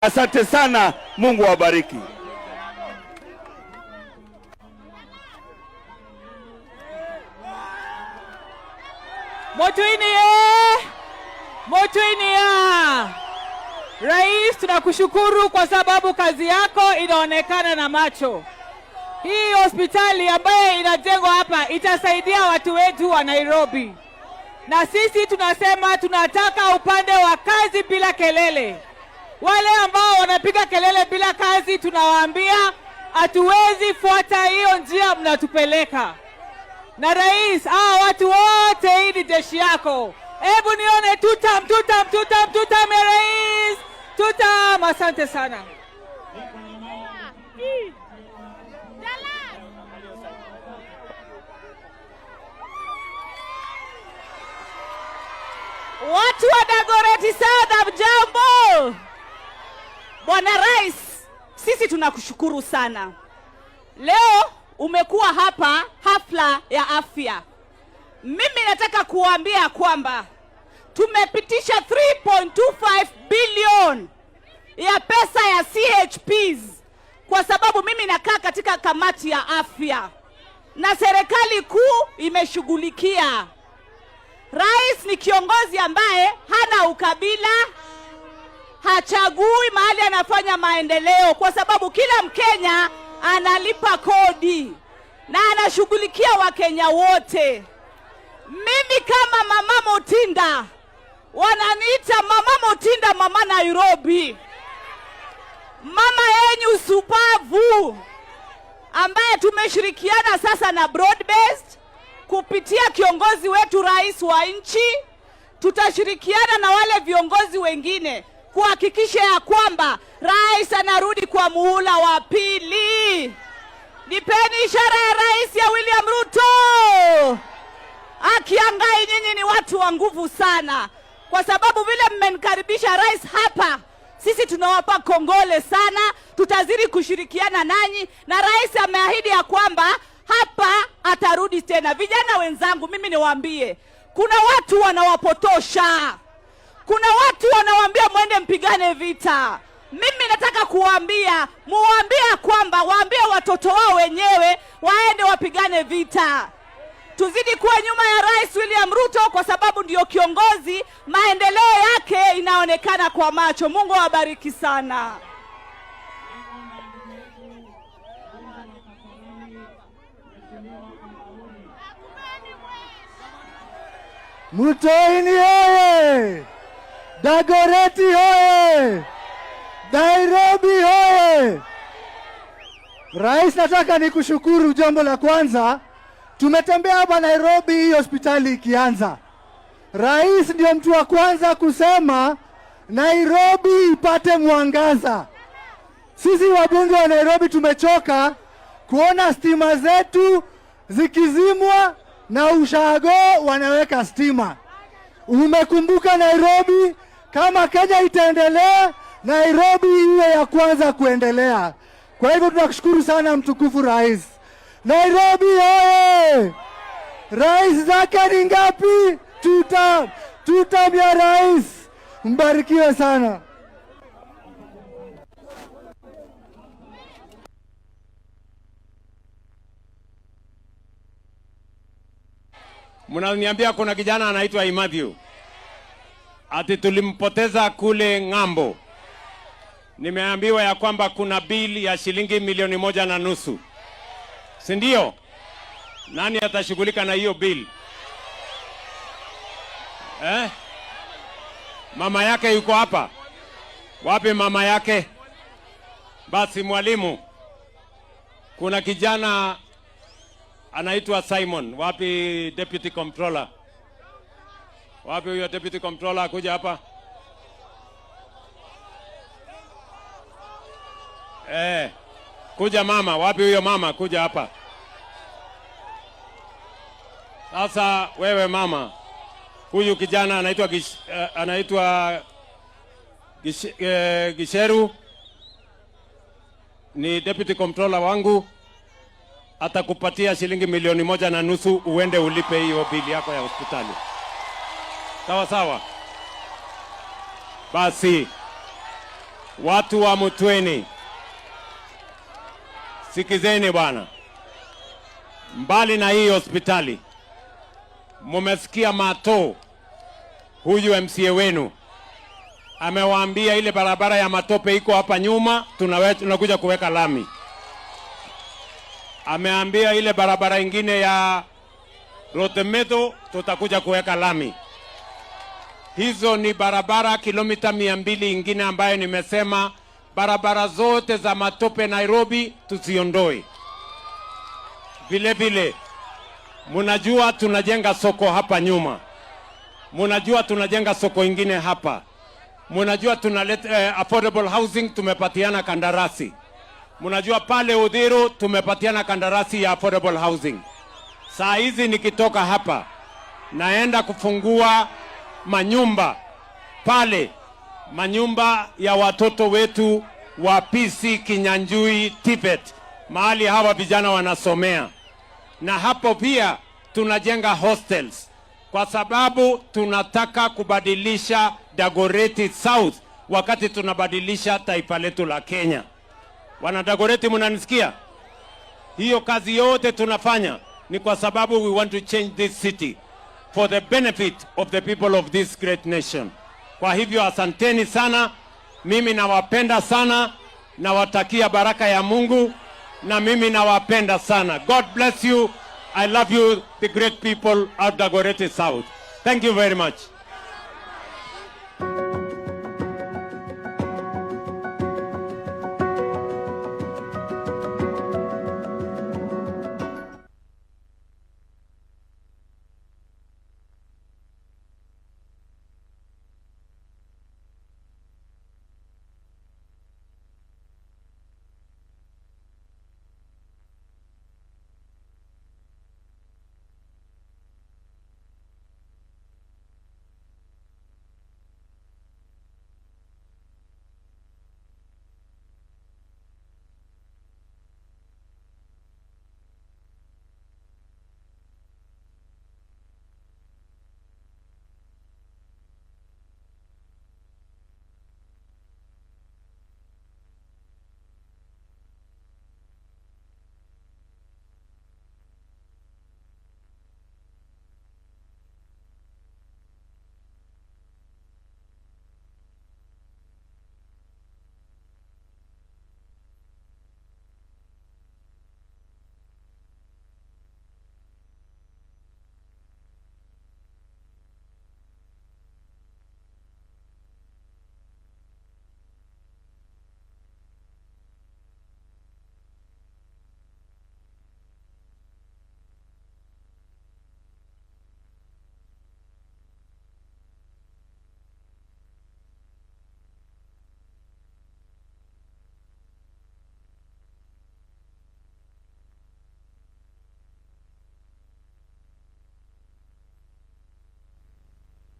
Asante sana, Mungu awabariki. Mutuini ye! Mutuini ya! Rais, tunakushukuru kwa sababu kazi yako inaonekana na macho. Hii hospitali ambayo inajengwa hapa itasaidia watu wetu wa Nairobi, na sisi tunasema tunataka upande wa kazi bila kelele. Wale ambao wanapiga kelele bila kazi, tunawaambia hatuwezi fuata hiyo njia mnatupeleka. Na rais, hawa watu wote, hii ni jeshi yako. Hebu nione tutam, tutam, tutam, tutam ya rais, tutam. Asante sana. Watu wa Dagoretti South, hamjambo? Bwana Rais, sisi tunakushukuru sana. Leo umekuwa hapa hafla ya afya. Mimi nataka kuwaambia kwamba tumepitisha 3.25 billion ya pesa ya CHPs kwa sababu mimi nakaa katika kamati ya afya na serikali kuu imeshughulikia. Rais ni kiongozi ambaye hana ukabila, hachagui mahali anafanya maendeleo, kwa sababu kila Mkenya analipa kodi na anashughulikia Wakenya wote. Mimi kama Mama Mutinda, wananiita Mama Mutinda, Mama Nairobi, mama yenyu supavu, ambaye tumeshirikiana sasa na broad based kupitia kiongozi wetu rais wa nchi. Tutashirikiana na wale viongozi wengine kuhakikisha ya kwamba rais anarudi kwa muhula wa pili. Nipeni ishara ya rais ya William Ruto. Akiangai, nyinyi ni watu wa nguvu sana, kwa sababu vile mmenikaribisha rais hapa, sisi tunawapa kongole sana. Tutazidi kushirikiana nanyi, na rais ameahidi ya kwamba hapa atarudi tena. Vijana wenzangu, mimi niwaambie, kuna watu wanawapotosha, kuna watu wanawaambia mwende mpigane vita. Mimi nataka kuwaambia, muwaambie kwamba waambie watoto wao wenyewe waende wapigane vita. Tuzidi kuwa nyuma ya Rais William Ruto kwa sababu ndiyo kiongozi, maendeleo yake inaonekana kwa macho. Mungu awabariki sana. Mutoini hoye! Dagoretti hoye! Nairobi hoye! Rais, nataka nikushukuru. Jambo la kwanza, tumetembea hapa Nairobi hii hospitali ikianza. Rais ndio mtu wa kwanza kusema Nairobi ipate mwangaza. Sisi wabunge wa Nairobi tumechoka kuona stima zetu zikizimwa na ushago wanaweka stima. Umekumbuka Nairobi, kama Kenya itaendelea, Nairobi iwe ya kwanza kuendelea. Kwa hivyo tunakushukuru sana mtukufu rais. Nairobi oye! Rais zake ni ngapi? Tutam, tutam ya rais. Mbarikiwe sana. Mnaniambia kuna kijana anaitwa Imathiu ati tulimpoteza kule ng'ambo. Nimeambiwa ya kwamba kuna bili ya shilingi 1.5 milioni, si ndio? Nani atashughulika na hiyo bili eh? Mama yake yuko hapa? Wapi mama yake? Basi mwalimu, kuna kijana anaitwa Simon. Wapi deputy controller? Wapi huyo deputy controller akuja hapa? Kuja mama, wapi huyo mama? Kuja hapa. Sasa wewe mama, huyu kijana anaitwa anaitwa Gisheru, ni deputy controller wangu, atakupatia shilingi 1.5 milioni uende ulipe hiyo bili yako ya hospitali. Sawa sawa. Basi Watu wa Mutweni, sikizeni bwana. Mbali na hii hospitali, mumesikia Mato, huyu MCA wenu amewaambia ile barabara ya matope iko hapa nyuma, tunakuja kuweka lami. Ameambia ile barabara ingine ya Rotemeto tutakuja kuweka lami. Hizo ni barabara kilomita 200 ingine ambayo nimesema barabara zote za matope Nairobi tuziondoe. Vile vile munajua tunajenga soko hapa nyuma, munajua tunajenga soko ingine hapa, munajua tunaleta affordable housing tumepatiana kandarasi, munajua pale Uthiru tumepatiana kandarasi ya affordable housing. Saa hizi nikitoka hapa naenda kufungua manyumba pale, manyumba ya watoto wetu wa PC Kinyanjui TVET, mahali hawa vijana wanasomea, na hapo pia tunajenga hostels kwa sababu tunataka kubadilisha Dagoretti South wakati tunabadilisha taifa letu la Kenya. Wana Dagoretti, mnanisikia? Hiyo kazi yote tunafanya ni kwa sababu we want to change this city for the benefit of the people of this great nation. Kwa hivyo asanteni sana, mimi nawapenda sana, nawatakia baraka ya Mungu na mimi nawapenda sana. God bless you. I love you, the great people of Dagoretti South. Thank you very much.